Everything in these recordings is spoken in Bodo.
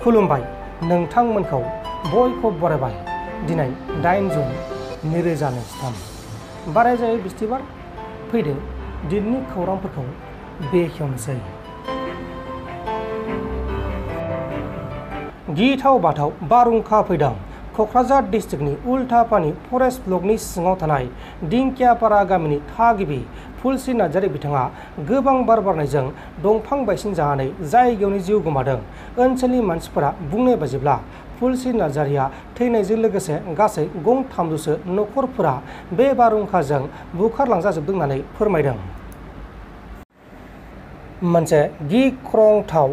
खुलुमबाय नोंथांमोनखौ बयखौ बरायबाय दिनै 8 जुन 2023 बारायजायै बिस्थिबार फैदो दिननि खौरांफोरखौ बेखेवनोसै। गिथाव बाथाव बारहुंखा फैदों। क'क्राझार डिस्ट्रिक्टनि उल्टापानि फरेस्ट ब्लकनि सिङाव थानाय दिंखियापारा गामिनि थागिबि फुलसि नार्जारी बिथाङा गोबां बार बारनायजों दंफां बायसिन जानानै जायगायावनो जिउ गोमादों। ओनसोलनि मानसिफोरा बुंनाय बायदिब्ला फुलसि नार्जारीया थैनायजों लोगोसे गासै गं 300सो नखरफोरा बे बारहुंखाजों बुखारलांजाजोबदों होननानै फोरमायदों। मोनसे गिख्रंथाव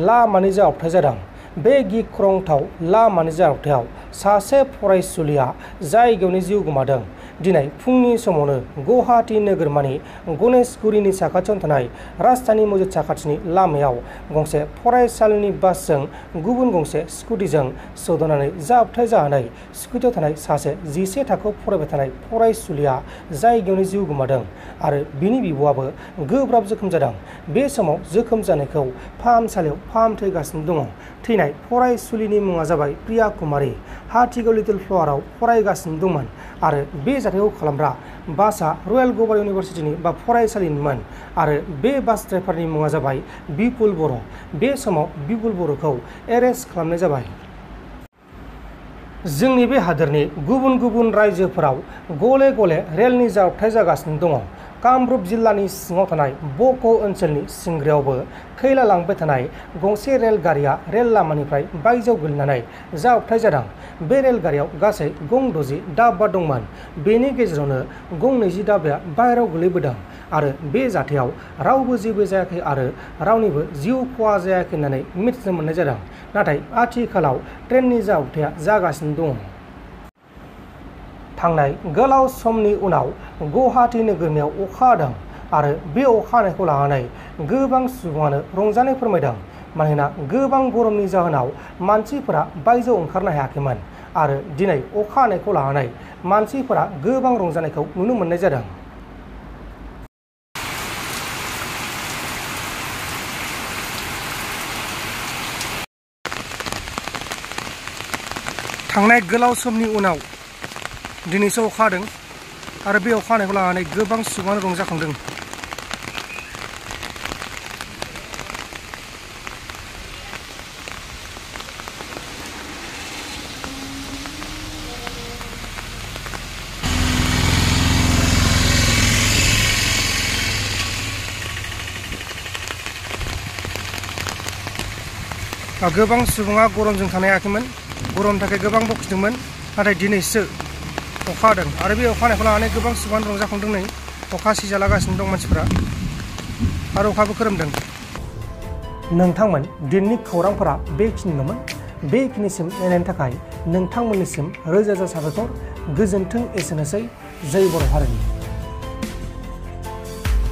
लामानि जाब्रबथाय जादों। बे गिख्रंथाव लामानि जाब्रबथायाव सासे फरायसुलिया जायगायावनो जिउ गोमादों। दिनै फुंनि समावनो गुवाहाटी नोगोरमानि गणेशगुरिनि साखाथियाव थानाय राजधानी मस्जिद साखाथिनि लामायाव गंसे फरायसालिनि बासजों गुबुन गंसे स्कुटिजों सौदावनानै जाब्रबथाय जानानै स्कुटियाव थानाय सासे 11 थाखोआव फरायबाय थानाय फरायसुलिया जायगायावनो जिउ गोमादों आरो बिनि बिब'आबो गोब्राब जोखोम जादों। बे समाव जोखोम जानायखौ फाहामसालियाव फाहामथायगासिनो दङ। थैनाय फरायसुलिनि मुङा जाबाय प्रिया कुमारी। हाथिगाव लिटिल फ्लावाराव फरायगासिनो दंमोन आरो बे जाथायखौ खालामग्रा बासआ रयेल गभार्नमेन्ट इउनिभारसिटिनि फरायसालिनिमोन आरो बे बास ड्राइभारनि मुङा जाबाय बिपुल बर'। बे समाव बिपुल बर'खौ एरेस्ट खालामनाय जाबाय। जोंनि बे हादोरनि गुबुन गुबुन रायजोफोराव गले गले रेलनि जाब्रबथाय जागासिनो दङ। कामरुप जिल्लानि सिङाव थानाय बक' ओनसोलनि सिंग्रायावबो खैला लांबाय थानाय गंसे रेलगारिया रेल लामानिफ्राय बायजोआव गोलैनानै जाब्रबथाय जादों। बे रेलगारियाव गासै गं 60 डाब्बा दंमोन। बेनि गेजेरावनो गं 20 डाब्बाया बाहेरायाव गोलैबोदों आरो बे जाथायाव रावबो जेबो जायाखै आरो रावनिबो जिउ खहा जायाखै होननानै मिथिनो मोननाय जादों। नाथाय आथिखालाव ट्रेननि जाब्रबथाया जागासिनो दङ। थांनाय गोलाव समनि उनाव गुवाहाटी नोगोरमायाव अखा हादों आरो बे अखा हानायखौ लानानै गोबां सुबुङानो रंजानाय फोरमायदों। मानोना गोबां गरमनि जाहोनाव मानसिफोरा बायजोआव ओंखारनो हायाखैमोन आरो दिनै अखा हानायखौ लानानै मानसिफोरा गोबां रंजानायखौ नुनो मोननाय जादों। थांनाय गोलाव समनि उनाव दिनैसो अखा हादों आरो बे अखा हानायखौ लानानै गोबां सुबुङानो रंजाखांदों। गोबां सुबुङा गरमजों थानो हायाखैमोन, गरमनि थाखाय गोबां बखिदोंमोन। नाथाय दिनैसो अखा हादों आरो बे अखा हानायखौ लानानै गोबां सुबुङानो रंजाखांदों। नै अखा सिजालागासिनो दं मानसिफोरा आरो अखाबो खोरोमदों। नोंथांमोन दिननि खौरांफोरा बेखिनिल'मोन। बेखिनिसिम नायनायनि थाखाय नोंथांमोननिसिम रोजा रोजा साबायखर। गोजोन्थों। एसेनोसै। जय बर' हारिनि।